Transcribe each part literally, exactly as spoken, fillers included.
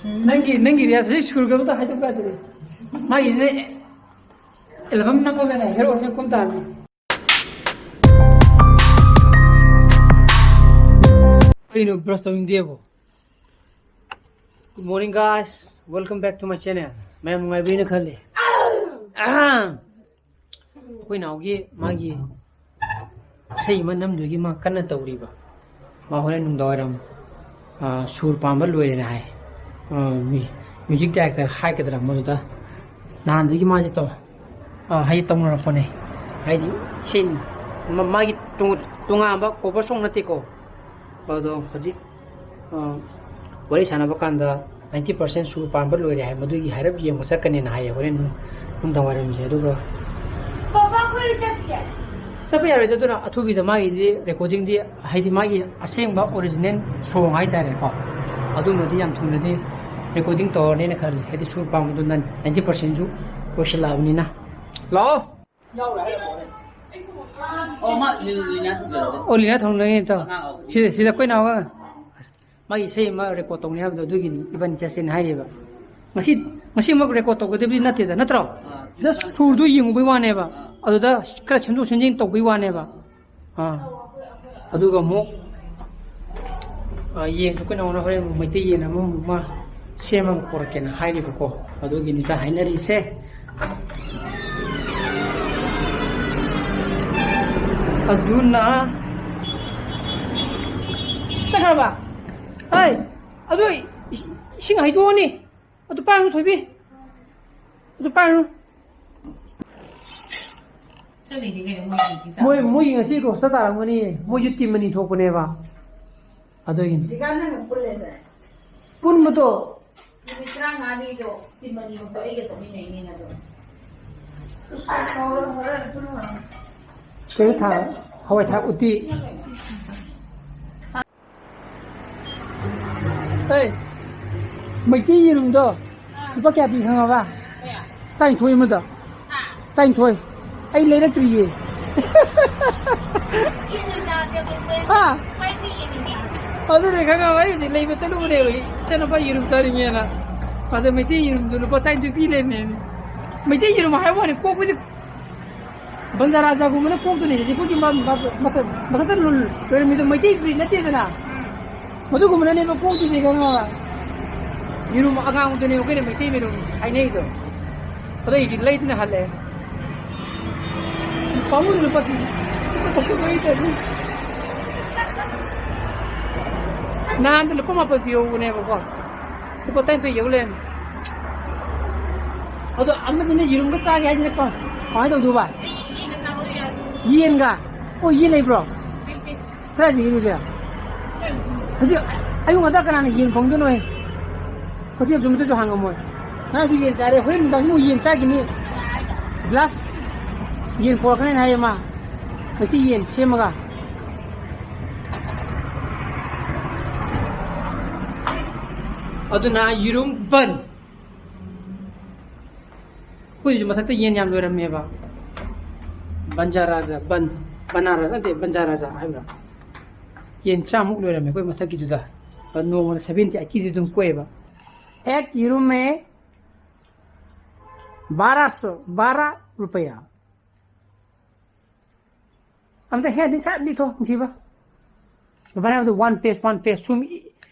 ꯅꯪꯒꯤ ꯅꯪꯒꯤ ꯔꯤꯌꯥꯁ ꯍꯧꯖꯤꯛ ꯁꯨꯔꯒ ꯑꯝꯇ ꯍꯥꯏꯗꯣꯛꯄ ꯌꯥꯗ꯭ꯔꯤ꯫ ꯃꯥꯒꯤꯁꯤꯅ ꯑꯦꯜꯕꯝ ꯅꯝꯃꯒꯅꯦ ꯍꯦꯔꯣꯁꯦ ꯀꯨꯝ ꯇꯥꯔꯅꯤ꯫ ꯀꯩꯅꯣ brush ꯇꯧꯅꯤꯡꯗꯦꯕꯣ? Good morning, guys. Welcome back to my channel. ꯃꯌꯥꯝ ꯅꯨꯡꯉꯥꯏꯕꯤꯅ ꯈꯜꯂꯤ꯫ ꯑꯍꯝ꯫ ꯑꯩꯈꯣꯏ ꯅꯥꯎꯒꯤ ꯃꯥꯒꯤ ꯏꯁꯩ ꯑꯃ ꯅꯝꯗꯣꯏꯒꯤ ꯃꯥ ꯀꯟꯅ ꯇꯧꯔꯤꯕ꯫ ꯃꯥ ꯍꯣꯔꯦꯟ ꯅꯨꯡꯗꯥꯡ ꯋꯥꯏꯔꯝ, ꯑ, ꯁꯨꯔ ꯄꯥꯟꯕ ꯂꯣꯏꯔꯦꯅ ꯍꯥꯏ꯫ ꯑ, ꯃ꯭ꯌꯨ-, ꯃ꯭ꯌꯨꯖꯤꯛ ꯗꯥꯏꯔꯦꯛꯇꯔ ꯍꯥꯏꯒꯗ꯭ꯔꯥ ꯃꯗꯨꯗ ꯅꯍꯥꯟꯗꯒꯤ ꯃꯥꯁꯦ ꯇꯧ-, ꯑ, ꯍꯥꯏꯗꯤ ꯇꯧꯅꯔꯛꯄꯅꯦ꯫ ꯍꯥꯏꯗꯤ ꯏꯁꯩ ꯃ-, ꯃꯥꯒꯤ ꯇꯣꯉ-, ꯇꯣꯉꯥꯟꯕ ꯀꯣꯚꯔ ꯁꯣꯡ ꯅꯠꯇꯦꯀꯣ꯫ ꯑꯗꯣ ꯍꯧꯖꯤꯛ ꯑ, ꯋꯥꯔꯤ ꯁꯥꯟꯅꯕ ꯀꯥꯟꯗ ninety percent ꯁꯨꯔ ꯄꯥꯟꯕ ꯂꯣꯏꯔꯦ ꯍꯥꯏ, ꯃꯗꯨꯒꯤ ꯍꯥꯏꯔꯞ ꯌꯦꯡꯕ ꯆꯠꯀꯅꯦꯅ ꯍꯥꯏꯌꯦ ꯍꯣꯔꯦꯟ ꯅꯨꯡꯗꯥꯡ ꯋꯥꯏꯔꯝꯁꯦ꯫ ꯑꯗꯨꯒ ꯄꯥꯄꯥ, ꯑꯩꯈꯣꯏ ꯆꯠꯀꯦ꯫ ꯆꯠꯄ ꯌꯥꯔꯣꯏꯗ, ꯑꯗꯨꯅ ꯑꯊꯨꯕꯤꯗ ꯃꯥꯒꯤꯗꯤ ꯔꯦꯀꯣꯔꯗꯤꯡꯗꯤ, ꯍꯥꯏꯗꯤ ꯃꯥꯒꯤ ꯑꯁꯦꯡꯕ ꯑꯣꯔꯤꯖꯤꯅꯦꯜ ꯁꯣꯡ ꯍꯥꯏꯇꯥꯔꯦꯀꯣ, ꯑꯗꯨꯃꯗꯤ ꯌꯥꯝ ꯊꯨꯅꯗꯤ ꯔꯦꯀꯣꯔꯗꯤꯡ ꯇꯧꯔꯅꯦꯅ ꯈꯜꯂꯤ, ꯍꯥꯏꯗꯤ ꯁꯨꯔ ꯄꯥꯟꯕꯗꯨ ninety percent ꯁꯨ ꯂꯣꯏꯁꯤꯜꯂꯛꯑꯕꯅꯤꯅ꯫ ꯂꯥꯛꯑꯣ꯫ ꯑꯣ, ꯃꯥ ꯂꯤ-, ꯂꯤꯅꯥ ꯊꯣꯡꯖꯔꯛꯑꯣ꯫ ꯑꯣ, ꯂꯤꯅꯥ ꯊꯣꯡꯖꯔꯛꯑꯦ, ꯏꯇꯥꯎ꯫ ꯑꯉꯥꯡ ꯑꯣ꯫ ꯁꯤꯗ, ꯁꯤꯗ ꯑꯩꯈꯣꯏ ꯅꯥꯎꯒ ꯃꯥꯒꯤ ꯏꯁꯩ ꯑꯃ ꯔꯦꯀꯣꯔꯗ ꯇꯧꯅꯤ ꯍꯥꯏꯕꯗꯣ, ꯑꯗꯨꯒꯤꯅꯤ ꯏꯕꯥꯅꯤ ꯆꯠꯁꯦꯅ ꯍꯥꯏꯔꯤꯕ꯫ ꯉꯁꯤ, ꯉꯁꯤꯃꯛ ꯔꯦꯀꯣꯔꯗ ꯇꯧꯒꯗꯕꯗꯤ ꯅꯠꯇꯦꯗ, ꯅꯠꯇ꯭ꯔꯣ? ꯑꯥ꯫ Just ꯁꯨꯔꯗꯨ ꯌꯦꯡꯉꯨꯕꯩ ꯋꯥꯅꯦꯕ꯫ ꯑꯥ꯫ ꯑꯗꯨꯗ ꯈꯔ ꯁꯦꯝꯗꯣꯛ ꯁꯦꯝꯖꯤꯟ ꯇꯧꯕꯩ ꯋꯥꯅꯦꯕ꯫ ꯑꯥ꯫ ꯑꯗꯨꯒ ꯑꯃꯨꯛ, ꯑꯥ, ꯌꯦꯟꯁꯨ ꯑꯩꯈꯣꯏ ꯅꯥꯎꯅ ꯍꯣꯔꯦꯟ ꯑꯃꯨꯛ ꯃꯩꯇꯩ ꯌꯦꯟ ꯑꯃꯃꯨꯛ ꯃꯥ ꯁꯦꯝꯃꯒ ꯄꯨꯔꯛꯀꯦꯅ ꯍꯥꯏꯔꯤꯕꯀꯣ꯫ ꯑꯗꯨꯒꯤꯅꯤꯗ ꯍꯥꯏꯅꯔꯤꯁꯦ꯫ ꯑꯗꯨꯅ ꯆꯠꯈ꯭ꯔꯕ? ꯍꯩ, ꯑꯗꯨ ꯏꯁ-, ꯏꯁꯤꯡ ꯍꯩꯗꯣꯛꯑꯣꯅꯦ꯫ ꯑꯗꯨ ꯄꯥꯏꯔꯨꯅꯨ, ꯊꯣꯏꯕꯤ꯫ ꯑꯗꯨ ꯄꯥꯏꯔꯨꯅꯨ꯫ ꯆꯠꯂꯤꯅꯤ ꯀꯩꯅꯣ, ꯃꯣꯏ ꯗ꯭ꯌꯨꯇꯤ ꯇꯥꯕ꯫ ꯃꯣꯏ, ꯃꯣꯏꯒꯤ ꯉꯁꯤ ꯔꯣꯁꯇꯔ ꯇꯥꯔꯝꯒꯅꯤ꯫ ꯃꯣꯏꯁꯨ ꯇꯤꯝ ꯑꯅꯤ ꯊꯣꯛꯄꯅꯦꯕ꯫ ꯑꯗꯨꯒꯤꯅꯤ꯫ ꯗꯤꯒꯥ ꯅꯪꯒ ꯄꯨꯜꯂꯦꯅꯦ꯫ ꯄꯨꯟꯕꯗꯣ꯫ ꯅꯨꯃꯤꯠ ꯇꯔꯥꯃꯉꯥꯅꯤꯗꯣ ꯇꯤꯝ ꯑꯅꯤꯃꯛꯇꯣ ꯑꯩꯒ ꯆꯠꯃꯤꯟꯅꯩꯅꯤꯅ ꯑꯗꯨꯝ꯫ ꯀꯩꯅꯣ ꯊꯥ-, ꯍꯋꯥꯏ ꯊ꯭ꯔꯥꯛ ꯎꯇꯤ꯫ ꯑꯦ, ꯃꯩꯇꯩ ꯌꯦꯔꯨꯝꯗꯣ ꯂꯨꯄꯥ ꯀꯌꯥ ꯄꯤ ꯈꯪꯉꯕ? ꯀꯌꯥ? ꯇꯔꯥꯅꯤꯊꯣꯏ ꯑꯃꯗ꯫ ꯍꯥ? ꯇꯔꯥꯅꯤꯊꯣꯏ꯫ ꯑꯩ ꯂꯩꯔꯛꯇ꯭ꯔꯤꯌꯦ꯫ ꯌꯦꯟ ꯑꯣꯏꯅ ꯆꯥꯁꯦ ꯑꯗꯨꯗꯤ꯫ ꯍꯥ? ꯃꯩꯇꯩ ꯌꯦꯟ ꯑꯣꯏꯅ ꯆꯥꯁꯦ꯫ ꯑꯗꯨꯅꯦ ꯈꯪꯉꯕ, ꯑꯩ ꯍꯧꯖꯤꯛ ꯂꯩꯕ ꯆꯠꯂꯨꯕꯅꯦꯕ, ꯑꯩ ꯏꯆꯥꯅꯨꯄꯥ ꯌꯦꯔꯨꯝ ꯆꯥꯅꯤꯡꯉꯦꯅ꯫ ꯑꯗ ꯃꯩꯇꯩ ꯌꯦꯔꯨꯝꯗꯣ ꯂꯨꯄꯥ ꯇꯔꯥꯅꯤꯊꯣꯏ ꯄꯤ ꯂꯩꯔꯝꯃꯦ꯫ ꯃꯩꯇꯩ ꯌꯦꯔꯨꯝ ꯍꯥꯏꯕ ꯋꯥꯅꯤ, ꯀꯣꯛꯄꯗꯤ ꯕꯟꯖꯥꯔꯥꯖꯥꯒꯨꯝꯕꯅ ꯀꯣꯛꯇꯨꯅꯤ꯫ ꯍꯧꯖꯤꯛ ꯑꯩꯈꯣꯏꯒꯤ ꯃ-, ꯃ-, ꯃꯊꯛ-, ꯃꯊꯛꯇ ꯂꯣꯏꯔꯝꯃꯤꯗꯣ ꯃꯩꯇꯩ ꯕ꯭ꯔꯤꯠ ꯅꯠꯇꯦꯗꯅ꯫ ꯃꯗꯨꯒꯨꯝꯕꯅꯅꯦꯕ ꯀꯣꯛꯇꯨꯗꯤ ꯈꯪꯉꯕ꯫ ꯌꯦꯔꯨꯝ ꯑꯉꯥꯡꯕꯗꯨꯅꯦꯕ ꯑꯩꯈꯣꯏꯅ ꯃꯩꯇꯩ ꯌꯦꯔꯨꯝ ꯍꯥꯏꯅꯩꯗꯣ꯫ ꯑꯗꯣ ꯑꯩꯁꯨ ꯂꯩꯗꯅ ꯍꯜꯂꯛꯑꯦ꯫ ꯄꯥꯝꯃꯨꯗꯅ ꯂꯨꯄꯥ, ꯂꯨꯄꯥ ꯇꯔꯥ ꯂꯩꯗ꯭ꯔꯗꯤ꯫ ꯅꯍꯥꯟꯗ ꯂꯨꯄꯥ ꯃꯥꯄꯟ ꯄꯤꯍꯧꯕꯅꯦꯕꯀꯣ꯫ ꯂꯨꯄꯥ ꯇꯔꯥꯅꯤꯊꯣꯏ ꯌꯧ ꯂꯩꯔꯝꯃꯦ꯫ ꯑꯗꯣ ꯑꯃꯗꯨꯅ ꯌꯦꯔꯨꯝꯒ ꯆꯥꯒꯦ ꯍꯥꯏꯁꯤꯅ ꯀ-, ꯀꯃꯥꯏꯅ ꯇꯧꯗꯣꯏꯕ? ꯌꯦꯟꯒ? ꯑꯣ, ꯌꯦꯟ ꯂꯩꯕ꯭ꯔꯣ? ꯀꯗꯥꯏꯗꯒꯤ ꯑꯗꯨꯗꯤ? ꯍꯧꯖꯤꯛ ꯑꯌꯨꯛ ꯉꯟꯇꯥ ꯀꯅꯥꯅ ꯌꯦꯟ ꯈꯣꯡꯗꯣꯏꯅꯣꯍꯦ? ꯍꯣꯇꯦꯜꯁꯨ ꯑꯃꯠꯇꯁꯨ ꯍꯥꯡꯉꯝꯃꯣꯏ꯫ ꯉꯔꯥꯡꯁꯨ ꯌꯦꯟ ꯆꯥꯔꯦ, ꯍꯣꯔꯦꯟ ꯅꯨꯡꯗꯥꯡꯁꯨ ꯑꯃꯨꯛ ꯌꯦꯟ ꯆꯥꯈꯤꯅꯤ꯫ ꯒ꯭ꯂꯥꯁ ꯌꯦꯟ ꯄꯣꯔꯛꯀꯅꯦꯅ ꯍꯥꯏꯌꯦ ꯃꯥ꯫ ꯃꯩꯇꯩ ꯌꯦꯟ ꯁꯦꯝꯃꯒ꯫ ꯑꯗꯨꯅ ꯌꯦꯔꯨꯝ ꯕꯟ꯫ ꯑꯩꯈꯣꯏꯁꯨ ꯃꯊꯛꯇ ꯌꯦꯟ ꯌꯥꯝ ꯂꯣꯏꯔꯝꯃꯦꯕ꯫ ꯕꯟꯖꯥꯔꯥꯖꯥ, ꯕꯟ, ꯕꯅꯥꯔꯥ ꯅꯠꯇꯦ, ꯕꯟꯖꯥꯔꯥꯖꯥ ꯍꯥꯏꯕ꯭ꯔꯥ? ꯌꯦꯟ ꯆꯥꯃꯨꯛ ꯂꯣꯏꯔꯝꯃꯦ ꯑꯩꯈꯣꯏ ꯃꯊꯛꯀꯤꯗꯨꯗ꯫ ꯑꯗꯣ ꯅꯣꯡꯃꯗ seventy, eightyꯗꯤ ꯑꯗꯨꯝ ꯀꯣꯛꯑꯦꯕ꯫ एक ꯌꯦꯔꯨꯝ में बारह सौ, बारह रुपया꯫ ꯑꯝꯇ ꯍꯦꯟꯗꯤ ꯁꯠ ꯂꯤꯊꯣ ꯅꯨꯡꯁꯤꯕ꯫ ꯕꯕꯥꯅ ꯍꯥꯏꯕꯗꯣ one page, one page ꯁꯨꯝ ꯏ-,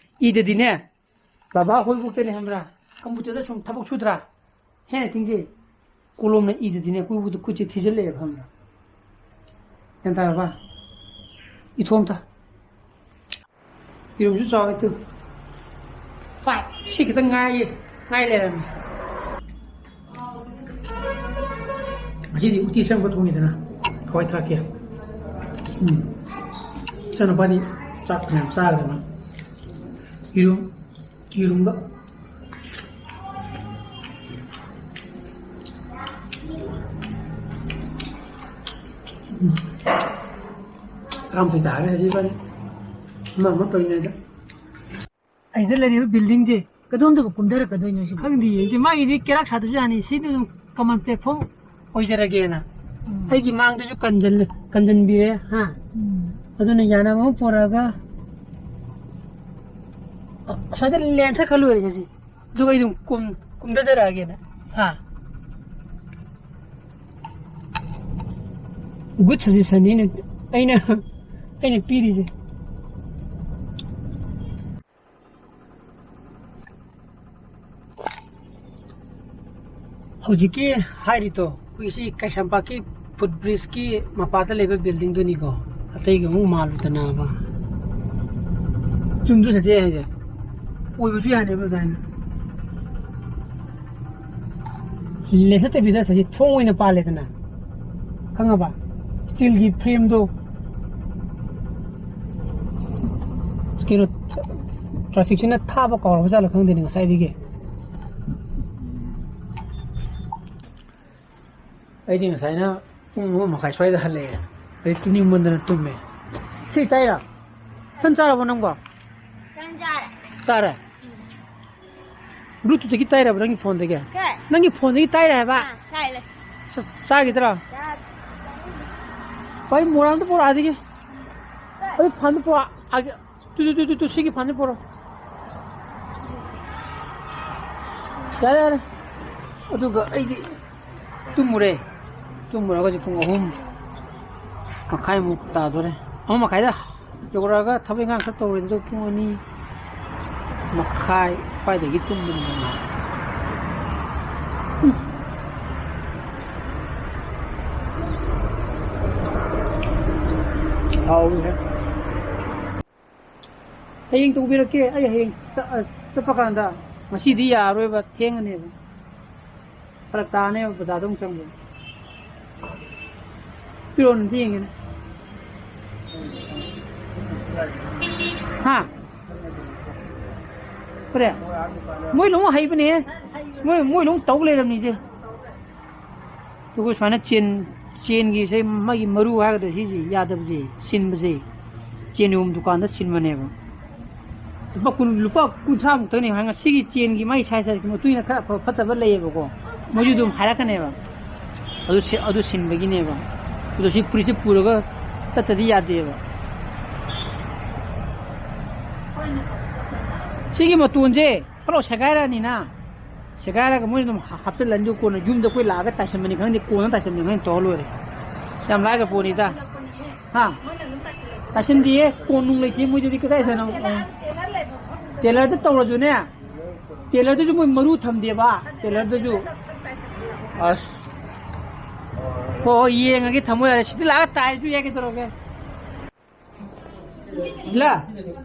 ꯏꯗꯗꯤꯅꯦ꯫ ꯕꯕꯥ ꯍꯣꯏꯕꯨꯛꯇꯅꯦ ꯈꯪꯕ꯭ꯔꯥ? ꯀꯝꯄ꯭ꯌꯨꯇꯔꯗ ꯁꯨꯝ ꯊꯕꯛ ꯁꯨꯗ꯭ꯔꯥ? ꯍꯦꯟꯅ ꯇꯤꯡꯖꯩ꯫ ꯀꯣꯂꯣꯝꯅ ꯏꯗꯗꯤꯅꯦ ꯑꯩꯈꯣꯏꯕꯨꯗ ꯈꯨꯠꯁꯦ ꯊꯤꯖꯤꯜꯂꯛꯑꯦꯕ ꯈꯪꯕ꯭ꯔꯥ? ꯒ꯭ꯌꯥꯟ ꯇꯥꯔꯕ? ꯏꯊꯣꯝꯇ꯫ ꯌꯦꯔꯨꯝꯁꯨ ꯆꯥꯎꯋꯦ ꯇꯨ꯫ Five꯫ ꯁꯤ ꯈꯤꯇꯪ ꯉꯥꯏꯌꯦ꯫ ꯉꯥꯏ ꯂꯩꯔꯝꯃꯦ꯫ ꯉꯁꯤꯗꯤ ꯎꯇꯤ ꯑꯁꯪꯕ ꯊꯣꯡꯉꯤꯗꯅ, ꯍꯋꯥꯏ ꯊꯔꯥꯛꯀꯤ꯫ ꯎꯝ꯫ ꯏꯆꯥꯅꯨꯄꯥꯗꯤ ꯆꯥꯛ ꯃꯌꯥꯝ ꯆꯥꯈ꯭ꯔꯦ ꯃꯥ꯫ ꯌꯦꯔꯨꯝ, ꯌꯦꯔꯨꯝꯒ꯫ ꯎꯝ꯫ ꯇꯔꯥꯃꯥꯊꯣꯏ ꯇꯥꯔꯦ ꯍꯧꯖꯤꯛ ꯏꯕꯥꯅꯤ꯫ ꯑꯃ ꯑꯃ ꯇꯧꯔꯤꯉꯩꯗ꯫ ꯑꯩꯁꯤꯗ ꯂꯩꯔꯤꯕ buildingꯁꯦ ꯀꯗꯣꯝꯗꯕꯨ ꯀꯨꯝꯊꯔꯛꯀꯗꯣꯏꯅꯣ ꯁꯤꯕꯨ? ꯈꯪꯗꯤꯌꯦ, ꯑꯩꯗꯤ ꯃꯥꯒꯤꯗꯤ ꯀꯦꯔꯥꯛ ꯁꯥꯗ꯭ꯔꯁꯨ ꯌꯥꯅꯤ, ꯁꯤꯗꯤ ꯑꯗꯨꯝ common platform ꯑꯣꯏꯖꯔꯒꯦꯅ꯫ ꯎꯝ꯫ ꯑꯩꯒꯤ ꯃꯥꯡꯗꯁꯨ ꯀꯟꯖꯜ-, ꯀꯟꯖꯟꯕꯤꯔꯦ, ꯍꯥ? ꯎꯝ꯫ ꯑꯗꯨꯅ ꯌꯥꯅꯕ ꯑꯃ ꯄꯨꯔꯛꯑꯒ ꯑꯁ꯭ꯋꯥꯏꯗ ꯂꯦꯟꯊꯈ꯭ꯔ ꯂꯣꯏꯔꯦ ꯁꯤ꯫ ꯑꯗꯨꯒ ꯑꯩ ꯑꯗꯨꯝ ꯀꯨꯝ-, ꯀꯨꯝꯊꯖꯔꯛꯑꯒꯦꯅ꯫ ꯍꯥ? Good suggestion ꯅꯤ ꯑꯩꯅ, ꯑꯩꯅ, ꯑꯩꯅ ꯄꯤꯔꯤꯁꯦ꯫ ꯍꯧꯖꯤꯛꯀꯤ ꯍꯥꯏꯔꯤꯗꯣ ꯑꯩꯈꯣꯏ ꯁꯤ ꯀꯩꯁꯥꯝꯄꯥꯠꯀꯤ ꯐꯨꯠ ꯕ꯭ꯔꯤꯖꯀꯤ ꯃꯄꯥꯗ ꯂꯩꯕ building ꯗꯨꯅꯤꯀꯣ꯫ ꯑꯇꯩꯒ ꯑꯃꯨꯛ ꯃꯥꯜꯂꯨꯗꯅꯕ꯫ ꯆꯨꯝꯗ꯭ꯔꯣ ꯆꯦꯆꯦ ꯍꯥꯏꯁꯦ? ꯑꯣꯏꯕꯁꯨ ꯌꯥꯅꯦꯕ ꯑꯗꯨꯃꯥꯏꯅ꯫ ꯂꯦꯟꯊꯠꯇꯕꯤꯗ ꯁꯤꯁꯦ ꯊꯣꯡ ꯑꯣꯏꯅ ꯄꯥꯜꯂꯦꯗꯅ, ꯈꯪꯉꯕ? Steel ꯒꯤ frame ꯗꯣ꯫ ꯀꯩꯅꯣ, traffic ꯁꯤꯅ ꯊꯥꯕ ꯀꯥꯎꯔꯕ ꯖꯥꯠꯂ ꯈꯪꯗꯦꯅꯦ ꯉꯁꯥꯏꯗꯒꯤ꯫ ꯑꯩꯗꯤ ꯉꯁꯥꯏꯅ ꯄꯨꯡ ꯑꯃ ꯃꯈꯥꯏ ꯁ꯭ꯋꯥꯏꯗ ꯍꯜꯂꯛꯑꯦ꯫ ꯑꯩ ꯇꯨꯝꯅꯤꯡꯃꯟꯗꯅ ꯇꯨꯝꯃꯦ꯫ ꯁꯤ ꯇꯥꯏꯔꯣ? ꯇꯟ ꯆꯥꯔꯕꯣ ꯅꯪꯕꯣ? ꯇꯟ ꯆꯥꯔꯦ꯫ ꯆꯥꯔꯦ? Bluetooth ꯇꯒꯤ ꯇꯥꯏꯔꯕ ꯅꯪꯒꯤ phone ꯗꯒꯤ? ꯀꯩ? ꯅꯪꯒꯤ phone ꯗꯒꯤ ꯇꯥꯏꯔꯦ ꯍꯥꯏꯕ? ꯑꯥ, ꯇꯥꯏꯔꯦ꯫ ꯆꯥ-, ꯆꯥꯈꯤꯗ꯭ꯔꯣ? ꯆꯥ-, ꯚꯥꯏ, ꯃꯣꯔꯥ ꯑꯝꯇ ꯄꯨꯔꯛꯑꯣ ꯑꯗꯒꯤ꯫ ꯀꯩ? ꯑꯗꯨ ꯐꯟꯗꯨ ꯄꯨꯔꯛꯑꯣ꯫ ꯑꯥꯒꯤ-, ꯇꯨ, ꯇꯨ, ꯇꯨ, ꯇꯨ, ꯇꯨ, ꯁꯤꯒꯤ ꯐꯟꯁꯦ ꯄꯨꯔꯛꯑꯣ꯫ ꯌꯥꯔꯦ, ꯌꯥꯔꯦ꯫ ꯑꯗꯨꯒ ꯑꯩꯗꯤ ꯇꯨꯝꯃꯨꯔꯦ꯫ ꯇꯨꯝꯃꯨꯔꯒ ꯍꯧꯖꯤꯛ ꯄꯨꯡ ꯑꯍꯨꯝ ꯃꯈꯥꯏꯃꯨꯛ ꯇꯥꯗꯣꯔꯦ꯫ ꯑꯍꯨꯝ ꯃꯈꯥꯏꯗ ꯌꯧꯔꯛꯑꯒ ꯊꯕꯛ ꯏꯪꯈꯥꯡ ꯈꯔ ꯇꯧꯔꯦ꯫ ꯑꯗꯨ ꯄꯨꯡ ꯑꯅꯤ ꯃꯈꯥꯏ ꯁ꯭ꯋꯥꯏꯗꯒꯤ ꯇꯨꯝꯕꯅꯤ꯫ ꯎꯝ꯫ ꯍꯥꯎꯋꯤꯍꯦ꯫ ꯍꯌꯦꯡ ꯇꯧꯕꯤꯔꯛꯀꯦ꯫ ꯑꯩ ꯍꯌꯦꯡ ꯆ-, ꯑ, ꯆꯠꯄ ꯀꯥꯟꯗ꯫ ꯉꯁꯤꯗꯤ ꯌꯥꯔꯔꯣꯏꯕ, ꯊꯦꯡꯉꯅꯦꯕ꯫ ꯐꯔꯛ ꯇꯥꯅꯦꯕ ꯕꯖꯥꯔꯗ ꯑꯃꯨꯛ ꯆꯪꯕ꯫ ꯐꯤꯔꯣꯟ ꯑꯝꯇ ꯌꯦꯡꯒꯦꯅꯦ꯫ ꯍꯥ? ꯀꯔꯤ? ꯃꯣꯏ ꯂꯣꯏ ꯍꯩꯕꯅꯦ꯫ ꯃꯣꯏ, ꯃꯣꯏ ꯂꯣꯏ ꯇꯧ ꯂꯩꯔꯝꯅꯤꯁꯦ꯫ ꯑꯗꯨꯒ ꯁꯨꯃꯥꯏꯅ ꯆꯦꯟ, ꯆꯦꯟꯒꯤꯁꯦ ꯃꯥꯒꯤ ꯃꯔꯨ ꯍꯥꯏꯒꯗ꯭ꯔꯥ ꯁꯤꯁꯦ ꯌꯥꯗꯕꯁꯦ, ꯁꯤꯟꯕꯁꯦ꯫ ꯆꯦꯟ ꯌꯣꯟꯕ ꯗꯨꯀꯥꯟꯗ ꯁꯤꯟꯕꯅꯦꯕ꯫ ꯂꯨꯄꯥ ꯀꯨꯟ, ꯂꯨꯄꯥ ꯀꯨꯟꯊ꯭ꯔꯥ ꯃꯨꯛꯇꯅꯦ ꯍꯥꯏ꯫ ꯉꯁꯤꯒꯤ ꯆꯦꯟꯒꯤ ꯃꯥꯒꯤ size size ꯀꯤ ꯃꯇꯨꯡ ꯏꯟꯅ ꯈꯔ ꯑꯐꯕ ꯐꯠꯇꯕ ꯂꯩꯌꯦꯕꯀꯣ꯫ ꯃꯣꯏꯁꯨ ꯑꯗꯨꯝ ꯍꯥꯏꯔꯛꯀꯅꯦꯕ꯫ ꯑꯗꯨ ꯁꯤ-, ꯑꯗꯨ ꯁꯤꯟꯕꯒꯤꯅꯦꯕ꯫ ꯑꯗꯣ ꯁꯤ ꯐꯨꯔꯤꯠꯁꯦ ꯄꯨꯔꯒ ꯆꯠꯇꯗꯤ ꯌꯥꯗꯦꯕ꯫ ꯁꯤꯒꯤ ꯃꯇꯣꯟꯁꯦ ꯄꯨꯂꯞ ꯁꯦꯒꯥꯏꯔꯛꯑꯅꯤꯅ, ꯁꯦꯒꯥꯏꯔꯒ ꯃꯣꯏꯅ ꯑꯗꯨꯝ ꯍꯥ-, ꯍꯥꯞꯆꯤꯜꯂꯅꯤ꯫ ꯑꯗꯨ ꯀꯣꯟꯅ ꯌꯨꯝꯗ ꯑꯩꯈꯣꯏ ꯂꯥꯛꯑꯒ ꯇꯥꯏꯁꯟꯕꯅꯤ ꯈꯪꯗꯦ, ꯀꯣꯟꯅ ꯇꯥꯏꯁꯟꯕꯅꯤ ꯈꯪꯗꯦ, ꯇꯧꯔ ꯂꯣꯏꯔꯦ꯫ ꯌꯥꯝ ꯂꯥꯏꯒ ꯄꯣꯠꯅꯤꯗ꯫ ꯍꯥ? ꯇꯥꯏꯁꯟꯗꯤꯌꯦ, ꯀꯣꯟ ꯅꯨꯡ ꯂꯩꯇꯦ ꯃꯣꯏꯗꯗꯤ ꯀꯗꯥꯏꯗꯅꯣ? ꯇꯦꯂꯔꯗ ꯇꯧꯔꯁꯨꯅꯦ, ꯇꯦꯂꯔꯗꯨꯁꯨ ꯃꯣꯏ ꯃꯔꯨ ꯊꯝꯗꯦꯕ, ꯇꯦꯂꯔꯗꯨꯁꯨ꯫ ꯑꯁ꯫ ꯍꯣꯏ, ꯍꯣꯏ, ꯌꯦꯡꯉꯒꯦ, ꯊꯝꯃꯣ ꯌꯥꯔꯦ꯫ ꯁꯤꯗꯤ ꯂꯥꯛꯑꯒ ꯇꯥꯏꯁꯨ ꯌꯥꯏ, ꯀꯩꯗꯧꯔꯒꯦ? ꯂꯥ,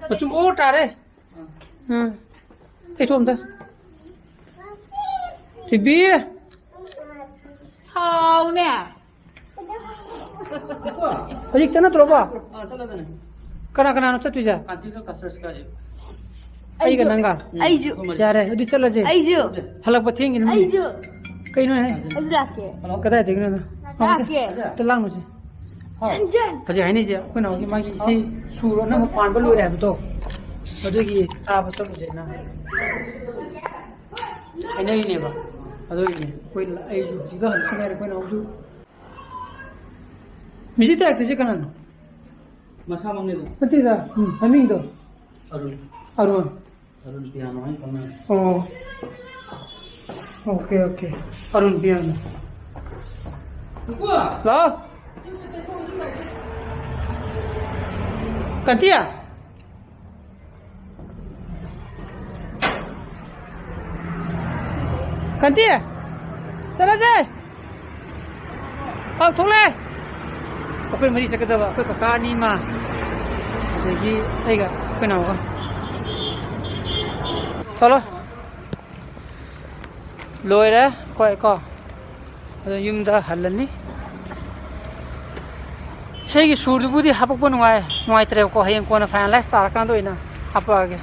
ꯃꯆꯨꯝ ꯑꯣ ꯇꯥꯔꯦ꯫ ꯎꯝ꯫ ꯑꯩ ꯊꯣꯛ ꯑꯝꯇ꯫ ꯊꯣꯏꯕꯤ꯫ ꯍꯥꯎꯅꯦ꯫ ꯍꯧꯖꯤꯛ ꯆꯠꯅꯗ꯭ꯔꯣꯕꯣ? ꯑꯥ, ꯆꯠꯂꯗꯅꯦ꯫ ꯀꯅꯥ ꯀꯅꯥꯅꯣ ꯆꯠꯇꯣꯏꯁꯦ? ꯀꯥꯟꯇꯤꯒ ꯀꯁꯔꯁꯀ ꯑꯩ꯫ ꯑꯩꯒ ꯑꯩꯁꯨ꯫ ꯅꯪꯒ? ꯑꯩꯁꯨ꯫ ꯌꯥꯔꯦ, ꯑꯗꯨꯗꯤ ꯆꯠꯂꯁꯦ꯫ ꯑꯩꯁꯨ꯫ ꯍꯜꯂꯛꯄ ꯊꯦꯡꯉꯤꯅꯦ ꯅꯪ꯫ ꯑꯩꯁꯨ꯫ ꯀꯩꯅꯣꯍꯦ? ꯑꯩꯁꯨ ꯂꯥꯛꯀꯦ꯫ ꯀꯗꯥꯏꯗꯒꯤꯅꯣ ꯅꯪ? ꯂꯥꯛꯀꯦ꯫ ꯑꯝꯇ ꯂꯥꯡꯅꯨꯁꯦ꯫ ꯁꯟꯖꯦꯟ꯫ ꯍꯧꯖꯤꯛ ꯍꯥꯏꯅꯩꯁꯦ ꯑꯩꯈꯣꯏ ꯅꯥꯎꯒꯤ ꯃꯥꯒꯤ ꯏꯁꯩ ꯁꯨꯔ ꯑꯅꯧꯕ ꯄꯥꯟꯕ ꯂꯣꯏꯔꯦ ꯍꯥꯏꯕꯗꯣ, ꯑꯗꯨꯒꯤ ꯇꯥꯕ ꯆꯠꯂꯨꯁꯦꯅ ꯍꯥꯏꯅꯔꯤꯅꯦꯕ꯫ ꯑꯗꯨꯒꯤꯅꯦ ꯑꯩꯈꯣꯏ, ꯑꯩꯁꯨ ꯍꯧꯖꯤꯛꯇ ꯍꯜꯂꯛꯇ ꯉꯥꯏꯔꯤ ꯑꯩꯈꯣꯏ ꯅꯥꯎꯁꯨ꯫ ꯃ꯭ꯌꯨꯖꯤꯛ ꯗꯥꯏꯔꯦꯛꯇꯔꯁꯦ ꯀꯅꯥꯅꯣ? ꯃꯁꯥꯃꯛꯅꯦ ꯑꯗꯨꯝ꯫ ꯅꯠꯇꯦꯗ, ꯎꯝ, ꯃꯃꯤꯡꯗꯣ? ꯑꯔꯨꯟ꯫ ꯑꯔꯨꯟ꯫ ꯑꯔꯨꯟ ꯄꯤꯌꯥꯅꯣ ꯍꯥꯏꯅ ꯈꯪꯅꯕꯅꯦ꯫ ꯑꯣ꯫ Okay, okay. Arun piano. Hello? ꯀꯟꯇꯤꯌꯥ? ꯀꯟꯇꯤ? ꯆꯠꯂꯁꯦ꯫ ꯑꯧ, ꯊꯣꯛꯂꯛꯑꯦ꯫ ꯑꯩꯈꯣꯏ ꯃꯔꯤ ꯆꯠꯀꯗꯕ, ꯑꯩꯈꯣꯏ ꯀꯀꯥ ꯑꯅꯤ ꯑꯃ, ꯑꯗꯒꯤ ꯑꯩꯒ ꯑꯩꯈꯣꯏ ꯅꯥꯎꯒ꯫ ꯊꯣꯛꯂꯣ꯫ ꯂꯣꯏꯔꯦ ꯑꯩꯈꯣꯏ ꯀꯣ꯫ ꯑꯗꯣ ꯌꯨꯝꯗ ꯍꯜꯂꯅꯤ꯫ ꯏꯁꯩꯒꯤ ꯁꯨꯔꯗꯨꯕꯨꯗꯤ ꯍꯥꯄꯛꯄ ꯅꯨꯡꯉꯥꯏ-, ꯅꯨꯡꯉꯥꯏꯇ꯭ꯔꯦꯕꯀꯣ꯫ ꯍꯌꯦꯡ ꯀꯣꯟꯅ finalize ꯇꯥꯔꯀꯥꯟꯗ ꯑꯣꯏꯅ ꯍꯥꯄꯛꯑꯒꯦ꯫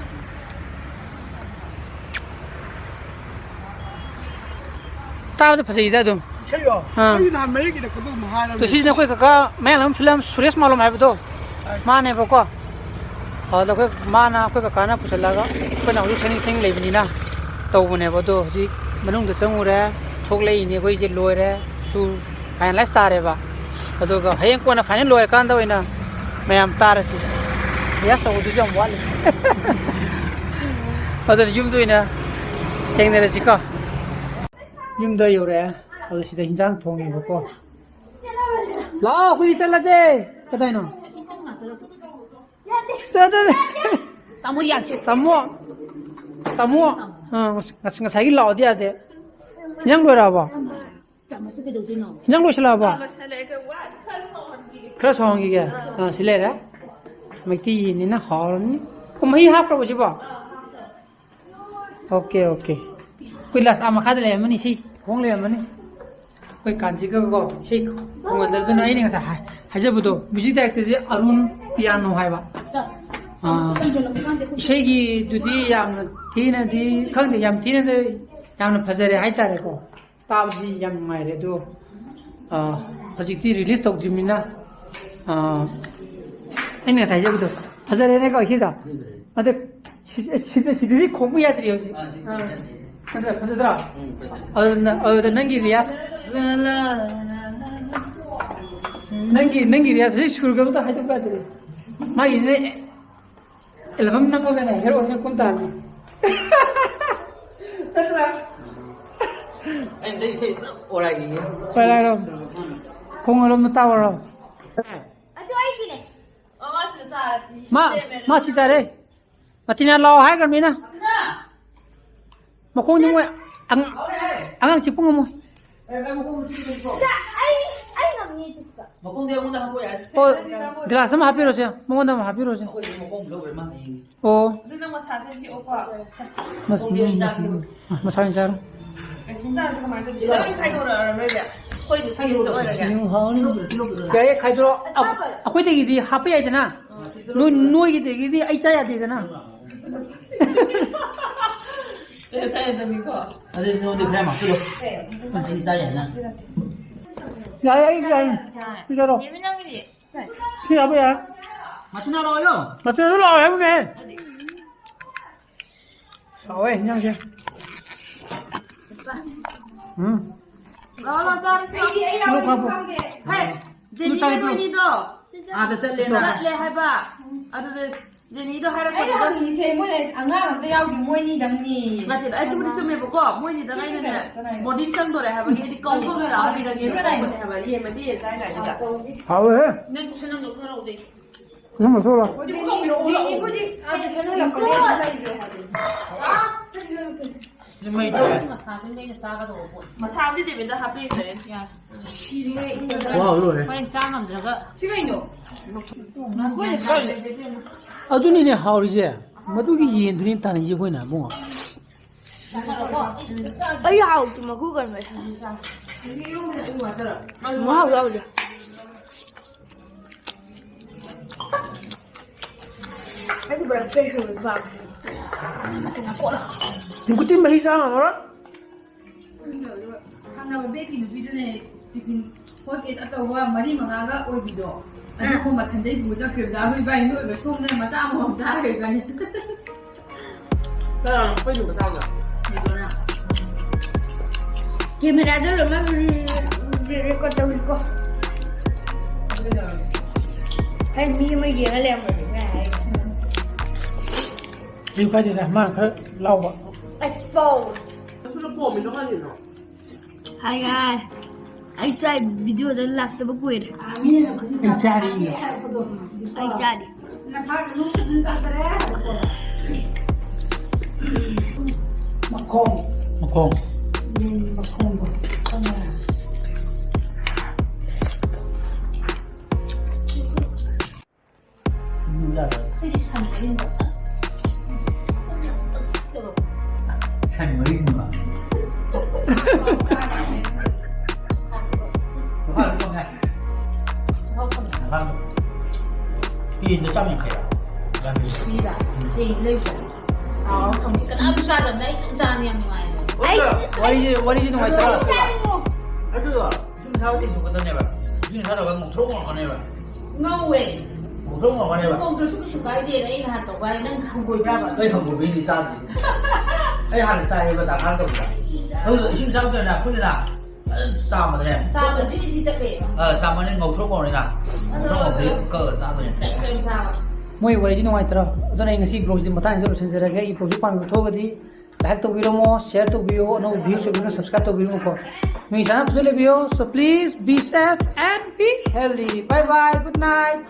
ꯇꯥꯕꯗ ꯐꯖꯩꯗ ꯑꯗꯨꯝ꯫ ꯏꯁꯩꯔꯣ? ꯑꯥ꯫ ꯑꯩ ꯅꯍꯥꯟ ꯃꯌꯦꯛ ꯏꯔꯛꯄꯗꯣ ꯑꯗꯨꯝ ꯍꯥꯏꯔꯕꯅꯦ꯫ ꯑꯗꯣ ꯁꯤꯁꯤꯅ ꯑꯩꯈꯣꯏ ꯀꯀꯥ ꯃꯌꯥꯡꯂꯝ ꯐꯤꯂꯝ ꯁꯨꯔꯦꯁ ꯃꯥꯂꯣꯝ ꯍꯥꯏꯕꯗꯣ꯫ ꯃꯥꯅꯦꯕꯀꯣ꯫ ꯑꯗꯨꯗ ꯑꯩꯈꯣꯏ, ꯃꯥꯅ, ꯑꯩꯈꯣꯏ ꯀꯀꯥꯅ ꯄꯨꯁꯜꯂꯒ ꯑꯩꯈꯣꯏ ꯅꯥꯎꯁꯨ ꯁꯅꯤꯡ ꯁꯅꯤꯡ ꯂꯩꯕꯅꯤꯅ ꯇꯧꯕꯅꯦꯕ꯫ ꯑꯗꯣ ꯍꯧꯖꯤꯛ ꯃꯅꯨꯡꯗ ꯆꯪꯉꯨꯔꯦ, ꯊꯣꯛꯂꯛꯏꯅꯦ ꯑꯩꯈꯣꯏꯁꯦ, ꯂꯣꯏꯔꯦ, ꯁꯨꯔ finalize ꯇꯥꯔꯦꯕ꯫ ꯑꯗꯨꯒ ꯍꯌꯦꯡ ꯀꯣꯟꯅ final ꯂꯣꯏꯔꯀꯥꯟꯗ ꯑꯣꯏꯅ ꯃꯌꯥꯝ ꯇꯥꯔꯁꯤ꯫ Rehearse ꯇꯧꯕꯗꯨꯁꯨ ꯌꯥꯝ ꯋꯥꯠꯂꯤ꯫ ꯑꯗꯨꯅ ꯌꯨꯝꯗ ꯑꯣꯏꯅ ꯊꯦꯡꯅꯔꯁꯤꯀꯣ꯫ ꯌꯨꯝꯗ ꯌꯧꯔꯛꯑꯦ꯫ ꯑꯗꯣ ꯁꯤꯗ ꯍꯤꯟꯖꯥꯡ ꯊꯣꯡꯉꯦꯕꯀꯣ꯫ ꯂꯥꯛꯑꯣ, ꯑꯩꯈꯣꯏꯗꯤ ꯆꯠꯂꯁꯦ꯫ ꯀꯗꯥꯏꯅꯣ? ꯇꯥꯃꯣ ꯌꯥꯗꯦ꯫ ꯇꯥꯃꯣ꯫ ꯇꯥꯃꯣ꯫ ꯑꯥ, ꯉꯁ-, ꯉꯁꯥꯏꯒꯤ ꯂꯥꯛꯑꯣꯗꯤ ꯌꯥꯗꯦ꯫ ꯍꯤꯟꯖꯥꯡ ꯂꯣꯏꯔꯛꯑꯕꯣ? ꯆꯥꯃꯁꯁꯦ ꯀꯩꯗꯧꯗꯣꯏꯅꯣ? ꯍꯤꯟꯖꯥꯡ ꯂꯣꯏꯁꯤꯜꯂꯛꯑꯕꯣ? ꯂꯣꯏꯁꯤꯜꯂꯛꯑꯦ, ꯈꯔ ꯋꯥꯠꯂꯤ, ꯈꯔ ꯁꯧꯍꯟꯈꯤꯒꯦ꯫ ꯈꯔ ꯁꯧꯍꯟꯈꯤꯒꯦ? ꯑꯥ, ꯁꯤ ꯂꯩꯔꯦ꯫ ꯃꯩꯇꯩ ꯌꯦꯟꯅꯤꯅ ꯍꯥꯎꯔꯅꯤ꯫ ꯑꯣ, ꯃꯍꯤ ꯍꯥꯞꯈ꯭ꯔꯕꯣ ꯁꯤꯕꯣ? Okay, okay. ꯑꯩꯈꯣꯏ ꯂꯥꯁ ꯑꯥ ꯃꯈꯥꯗ ꯂꯩꯔꯝꯃꯅꯤ, ꯏꯁꯩ ꯈꯣꯡ ꯂꯩꯔꯝꯃꯅꯤ꯫ ꯑꯩꯈꯣꯏ ꯀꯥꯟꯆꯤꯒꯀꯣ ꯏꯁꯩ ꯈꯣꯡꯍꯟꯗꯗꯅ ꯑꯩꯅ ꯉꯁꯥꯏ ꯍꯥꯏ-, ꯍꯥꯏꯖꯕꯗꯣ, music directorꯁꯦ ꯑꯔꯨꯟ ꯄꯤꯌꯥꯅꯣ ꯍꯥꯏꯕ꯫ ꯑꯥ, ꯏꯁꯩꯒꯤꯗꯨꯗꯤ ꯌꯥꯝꯅ ꯊꯤꯅꯗꯤ ꯈꯪꯗꯦ, ꯌꯥꯝ ꯊꯤꯅꯗꯤ ꯌꯥꯝꯅ ꯐꯖꯔꯦ ꯍꯥꯏꯇꯥꯔꯦꯀꯣ꯫ ꯇꯥꯕꯗꯤ ꯌꯥꯝ ꯅꯨꯡꯉꯥꯏꯔꯦ ꯑꯗꯣ, ꯑ, ꯍꯧꯖꯤꯛꯇꯤ release ꯇꯧꯗ꯭ꯔꯤꯕꯅꯤꯅ, ꯑ, ꯑꯩꯅ ꯉꯁꯥꯏ ꯍꯥꯏꯖꯕꯗꯣ ꯐꯖꯔꯦꯅꯦꯀꯣ ꯁꯤꯗ꯫ ꯑꯗ ꯁꯤ-, ꯁꯤꯗ, ꯁꯤꯗꯗꯤ ꯈꯣꯡꯕ ꯌꯥꯗ꯭ꯔꯤ ꯍꯧꯖꯤꯛ꯫ ꯑꯥ, ꯁꯤ ꯐꯖꯗ꯭ꯔꯥ? ꯐꯖꯗ꯭ꯔꯥ? ꯎꯝ, ꯐꯖꯩ꯫ ꯑꯗꯨꯅ, ꯑꯗꯨꯗ ꯅꯪꯒꯤ ꯔꯤꯌꯥꯁ, ꯅꯪꯒꯤ, ꯅꯪꯒꯤ ꯔꯤꯌꯥꯁ ꯍꯧꯖꯤꯛ ꯁꯨꯔꯒ ꯑꯝꯇ ꯍꯥꯏꯗꯣꯛꯄ ꯌꯥꯗ꯭ꯔꯤ꯫ ꯃꯥꯒꯤꯁꯤꯅ ꯑꯦꯜꯕꯝ ꯅꯝꯃꯒꯅꯦ ꯍꯦꯔꯣꯏꯟ ꯀꯨꯝ ꯇꯥꯔꯅꯤ꯫ ꯅꯠꯇ꯭ꯔꯥ? ꯑꯩꯅ ꯏꯁꯩ ꯑꯣꯔꯥꯏꯒꯤꯅꯦ꯫ ꯄꯥꯏꯔꯛꯑꯣ꯫ ꯈꯣꯡ ꯑꯔꯣꯝꯗ ꯇꯥꯎꯔꯣ꯫ ꯑꯗꯨ ꯑꯩꯒꯤꯅꯦ꯫ ꯃꯥ, ꯃꯥ ꯁꯤ ꯆꯥꯔꯦ꯫ ꯃꯇꯤꯅꯥ ꯂꯥꯛꯑꯣ ꯍꯥꯏꯈ꯭ꯔꯃꯤꯅ꯫ ꯃꯈꯣꯡꯗꯤ ꯃꯣꯏ ꯑꯉꯥꯡ, ꯑꯉꯥꯡ ꯆꯤꯛꯄ ꯉꯝꯃꯣꯏ꯫ ꯑꯩ, ꯑꯩ ꯉꯝꯅꯤ ꯆꯤꯛꯄ꯫ ꯃꯈꯣꯡꯗꯤ ꯑꯩꯉꯣꯟꯗ ꯍꯥꯞꯄꯣ ꯌꯥꯔꯦ꯫ ꯑꯣ, ꯒ꯭ꯂꯥꯁ ꯑꯃ ꯍꯥꯞꯄꯤꯔꯣꯁꯦ, ꯃꯉꯣꯟꯗ ꯑꯃ ꯍꯥꯞꯄꯤꯔꯣꯁꯦ꯫ ꯑꯩꯈꯣꯏꯗꯤ ꯃꯈꯣꯡ ꯂꯧꯔꯦ ꯃꯥ ꯍꯌꯦꯡ꯫ ꯑꯣ꯫ ꯑꯗꯨ ꯅꯪ ꯃꯁꯥꯁꯦ ꯆꯤꯛꯑꯣꯀꯣ꯫ ꯃꯁ-, ꯃꯁꯥ, ꯃꯁꯥ ꯑꯣꯏꯅ ꯆꯥꯔꯣ꯫ ꯑꯦ, ꯍꯤꯟꯖꯥꯡꯁꯦ ꯀꯃꯥꯏꯅ ꯇꯧꯗꯣꯏꯅꯣ? ꯂꯣꯏ ꯈꯥꯏꯗꯣꯔꯛꯑꯔꯣꯏꯒꯦ꯫ ꯑꯩꯈꯣꯏꯗꯤ ꯐ꯭ꯔꯤꯖꯇ ꯑꯣꯏꯔꯒꯦ꯫ ꯌꯥꯏꯌꯦ, ꯈꯥꯏꯗꯣꯔꯛꯑꯣ꯫ ꯑꯁꯥꯕꯔꯣ? ꯑꯩꯈꯣꯏꯗꯒꯤꯗꯤ ꯍꯥꯞꯄ ꯌꯥꯏꯗꯅ꯫ ꯅꯣꯏ, ꯅꯣꯏꯒꯤꯗꯒꯤꯗꯤ ꯑꯩ ꯆꯥ ꯌꯥꯗꯦꯗꯅ꯫ ꯑꯦ, ꯆꯥ ꯌꯥꯗꯕꯤꯀꯣ꯫ ꯑꯗꯨꯗꯤ ꯅꯉꯣꯟꯗ ꯈꯔ ꯌꯥꯝ ꯍꯥꯞꯆꯤꯜꯂꯣ꯫ ꯑꯩ ꯆꯥ ꯌꯥꯅꯤ꯫ ꯌꯥꯏ, ꯑꯩ ꯌꯥꯏ꯫ ꯄꯤꯖꯔꯣ꯫ ꯌꯦꯃꯤꯅꯪꯒꯤꯗꯤ? ꯁꯤ ꯍꯥꯞꯄ ꯌꯥꯏ꯫ ꯃꯇꯨꯅ ꯂꯥꯛꯑꯣ꯫ ꯃꯇꯨꯅꯁꯨ ꯂꯥꯛꯑꯣ ꯍꯥꯏꯕꯅꯦ꯫ ꯍꯥꯎꯋꯦ ꯏꯟꯖꯥꯡꯁꯦ꯫ ꯎꯝ꯫ ꯂꯥꯛꯑꯣ, ꯂꯥꯛꯑꯣ, ꯆꯥꯔꯁꯤ꯫ ꯑꯩꯗꯤ ꯑꯩ ꯌꯥꯎꯔꯗꯤ ꯈꯪꯗꯦ꯫ ꯍꯦ, ꯖꯦꯅꯤꯒ ꯅꯣꯏꯅꯤꯗꯣ ꯑꯥꯗ ꯆꯠꯂꯦꯅ꯫ ꯆꯠꯂꯦ ꯍꯥꯏꯕ꯫ ꯑꯗꯨꯗ ꯖꯦꯅꯤꯗꯣ ꯑꯩꯅ ꯍꯥꯏꯔꯛꯄꯗꯨꯗ ꯍꯪꯉꯤꯁꯦ ꯃꯣꯏ ꯑꯉꯥꯡ ꯑꯝꯇ ꯌꯥꯎꯗꯦ, ꯃꯣꯏꯅꯤꯗꯪꯅꯤ꯫ ꯅꯠꯇꯦ, ꯑꯩ ꯇꯨꯕꯨꯗꯤ ꯆꯨꯝꯃꯦꯕꯀꯣ, ꯃꯣꯏꯅꯤꯗꯪ ꯑꯩꯅꯅꯦ ꯀꯅꯥꯏꯅꯣ? ꯕꯣꯔꯗꯤꯡ ꯆꯪꯗꯣꯔꯦ ꯍꯥꯏꯕꯒꯤ ꯑꯩꯗꯤ ꯀꯧ ꯀꯅꯥꯏꯅꯣ? ꯀꯧꯕꯅꯦ ꯍꯥꯏꯕ, ꯌꯦꯡꯕꯗꯤ ꯌꯦꯡꯁꯦ ꯍꯥꯏꯅ ꯍꯥꯏꯗꯨꯗ꯫ ꯍꯥꯎꯋꯦꯍꯦ꯫ ꯅꯪ ꯀꯨꯁꯟ ꯑꯃ ꯂꯧꯊꯣꯔꯛꯎꯗꯦ꯫ ꯀꯨꯁꯟ ꯂꯧꯊꯣꯔꯛꯑꯣ꯫ ꯖꯦꯅꯤ, ꯖꯦꯅꯤꯕꯨꯗꯤ ꯑꯥꯗ ꯁꯅꯍꯜꯂꯛꯄꯅꯦ꯫ ꯃꯩ ꯇꯥꯏ꯫ ꯃꯁꯥꯁꯤꯡꯗ ꯑꯩꯅ ꯆꯥꯒꯗꯧꯕ ꯄꯣꯠ꯫ ꯃꯁꯥꯕꯨꯗꯤ ꯗꯦꯕꯤꯟꯗ ꯍꯥꯞꯄꯤꯈ꯭ꯔꯦ꯫ ꯌꯥꯔꯦ꯫ ꯋꯥ ꯂꯣꯏꯔꯦ꯫ ꯍꯣꯔꯦꯟ ꯆꯥ ꯉꯝꯗ꯭ꯔꯒ꯫ ꯁꯤ ꯀꯩꯅꯣ? ꯑꯗꯨꯅꯤꯅꯦ ꯍꯥꯎꯔꯤꯁꯦ꯫ ꯃꯗꯨꯒꯤ ꯌꯦꯟꯗꯨꯅꯦ ꯇꯥꯟꯅꯩꯁꯦ ꯑꯩꯈꯣꯏꯅ, ꯏꯕꯨꯡꯉꯣ꯫ ꯑꯩ ꯍꯥꯎꯇꯦ, ꯃꯀꯨ ꯀꯟꯕ꯫ ꯃꯍꯥꯎ ꯌꯥꯎꯗꯦ꯫ ꯑꯩꯗꯤ ꯕ꯭ꯔꯦꯛꯐꯥꯁ ꯑꯣꯏꯅ ꯆꯥꯕꯅꯦ꯫ ꯅꯨꯡꯀꯨꯇꯤ ꯃꯍꯤ ꯆꯥ ꯉꯝꯃꯔꯣꯏ꯫ ꯑꯗꯨꯒ ꯊꯪꯅꯕ ꯕꯦꯛꯀꯤ ꯅꯨꯄꯤꯗꯨꯅ ꯇꯤꯐꯤꯟ ꯍꯣꯠ ꯀꯦꯁ ꯑꯆꯧꯕ ꯃꯔꯤ ꯃꯉꯥꯒ ꯑꯣꯏꯕꯤꯗꯣ, ꯑꯗꯨꯒ ꯃꯊꯟꯗꯩ ꯄꯨꯔ ꯆꯠꯈ꯭ꯔꯤꯕꯗ ꯑꯩꯈꯣꯏ ꯏꯕꯥꯏ ꯅꯣꯏꯕ ꯁꯣꯝꯗꯅ ꯃꯆꯥ ꯑꯃꯃꯝ ꯆꯥꯈ꯭ꯔꯤꯕꯅꯤ꯫ ꯀꯅꯥꯅꯣ ꯑꯩꯈꯣꯏ ꯅꯨꯄꯥ ꯆꯥꯕꯗꯣ? ꯀꯦꯃꯦꯔꯥꯗ ꯂꯣꯏꯅꯃꯛ ꯔꯦꯀꯣꯔꯗ ꯇꯧꯏꯀꯣ꯫ ꯍꯩ, ꯃꯤ ꯑꯃ ꯌꯦꯡꯉ ꯂꯩꯔꯝꯕꯗꯨꯅꯦ ꯍꯥꯏ꯫ ꯀꯩꯁꯨ ꯀꯥꯏꯗꯦꯗ, ꯃꯥ ꯈꯔ ꯂꯥꯎꯕ꯫ ꯑꯦꯛꯁꯄꯣꯖ꯫ ꯅꯪꯁꯨ ꯄꯣꯝꯃꯤꯗꯣ ꯀꯔꯤꯅꯣ? ꯍꯥꯏ ꯒꯥꯏ꯫ ꯑꯩ ꯆꯥꯏ ꯚꯤꯗꯤꯑꯣꯗ ꯂꯥꯛꯇꯕ ꯀꯨꯏꯔꯦ꯫ ꯑꯩ ꯆꯥꯔꯤꯌꯦ꯫ ꯑꯩ ꯆꯥꯔꯤ꯫ ꯃꯈꯣꯡ꯫ ꯃꯈꯣꯡ꯫ ꯎꯝ, ꯃꯈꯣꯡꯗꯣ꯫ ꯁꯤꯗꯤ ꯁꯟ ꯃꯔꯤꯟꯗꯣ꯫ ꯁꯟ ꯃꯔꯤꯟꯗꯣ꯫ ꯀꯦꯖꯤꯗ ꯆꯥꯝ ꯌꯥꯡꯈꯩꯔꯣ? ꯐꯤꯗ ꯍꯌꯦꯡ ꯂꯩꯕ꯭ꯔꯣ? ꯀꯥꯎꯔ ꯊꯝꯃꯤ꯫ ꯀꯅꯥꯝꯁꯨ ꯆꯥꯗꯕꯅꯦ꯫ ꯑꯩ ꯏꯊꯟ ꯆꯥꯕ ꯌꯥꯝ ꯅꯨꯡꯉꯥꯏꯌꯦ꯫ ꯑꯩ ꯋꯥꯔꯤꯁꯦ, ꯋꯥꯔꯤꯁꯦ ꯅꯨꯡꯉꯥꯏꯇ꯭ꯔꯥ? ꯑꯗꯨꯗꯣ ꯏꯁꯤꯡ ꯑꯁꯥꯕ ꯇꯤꯡꯊꯣꯛꯀꯗꯕꯅꯦꯕ꯫ ꯏꯁꯤꯡ ꯑꯁꯥꯕ ꯉꯧꯊꯣꯛ ꯉꯧꯔꯛꯀꯅꯦꯕ꯫ ꯉꯧꯋꯦ꯫ ꯉꯧꯊꯣꯛ ꯉꯧꯔꯛꯀꯅꯦꯕ꯫ ꯉꯧꯗ꯭ꯔꯁꯨ ꯀꯩꯁꯨ ꯀꯥꯏꯗꯦꯅ ꯑꯩ ꯅꯍꯥꯟ ꯇꯧꯕ ꯀꯥꯟꯗ ꯅꯪ ꯍꯪꯒꯣꯏꯕ꯭ꯔꯥꯕ? ꯑꯩ ꯍꯪꯒꯣꯏꯕꯩꯗꯤ ꯆꯥꯗꯦ꯫ ꯑꯩ ꯍꯥꯟꯅ ꯆꯥꯏꯌꯦꯕ ꯗꯥ ꯈꯥꯟ ꯇꯧꯕꯗ꯫ ꯑꯗꯨꯗꯣ ꯏꯁꯤꯡ ꯑꯁꯥꯕ ꯇꯧꯔꯦꯅ ꯐꯨꯠꯂꯦꯅ ꯐꯖꯅ ꯆꯥꯝꯃꯗꯅꯦ꯫ ꯆꯥꯝꯃ ꯖꯤꯔꯤ ꯖꯤꯔꯤ ꯆꯠꯂꯦ꯫ ꯑ, ꯆꯥꯝꯃꯅꯦ ꯉꯧꯊꯣꯛ ꯉꯧꯔꯦꯅ꯫ ꯉꯧꯊꯣꯛ ꯉꯧꯕꯁꯦ ꯀꯛꯑ ꯆꯥꯗꯣꯏꯅꯦ꯫ ꯀꯩ, ꯀꯩ ꯆꯥꯕ? ꯃꯣꯏ ꯋꯥꯔꯤꯗꯤ ꯅꯨꯡꯉꯥꯏꯇ꯭ꯔꯣ? ꯑꯗꯨꯅ ꯑꯩ ꯉꯁꯤ vlogꯁꯤ ꯃꯇꯥꯡꯁꯤꯗ ꯂꯣꯏꯁꯤꯟꯖꯔꯒꯦ꯫ ꯑꯩꯒꯤ vlogꯁꯤ ꯄꯥꯝꯕꯤꯕ ꯊꯣꯛꯑꯒꯗꯤ like ꯇꯧꯕꯤꯔꯝꯃꯣ, share ꯇꯧꯕꯤꯌꯣ, ꯑꯅꯧꯕ views ꯑꯣꯏꯕꯤꯅ subscribe ꯇꯧꯕꯤꯔꯝꯃꯣꯀꯣ꯫ ꯅꯣꯏ ꯆꯥꯅꯕꯁꯨ ꯂꯩꯕꯤꯌꯣ꯫ So please be safe and be healthy. Bye bye. Good night.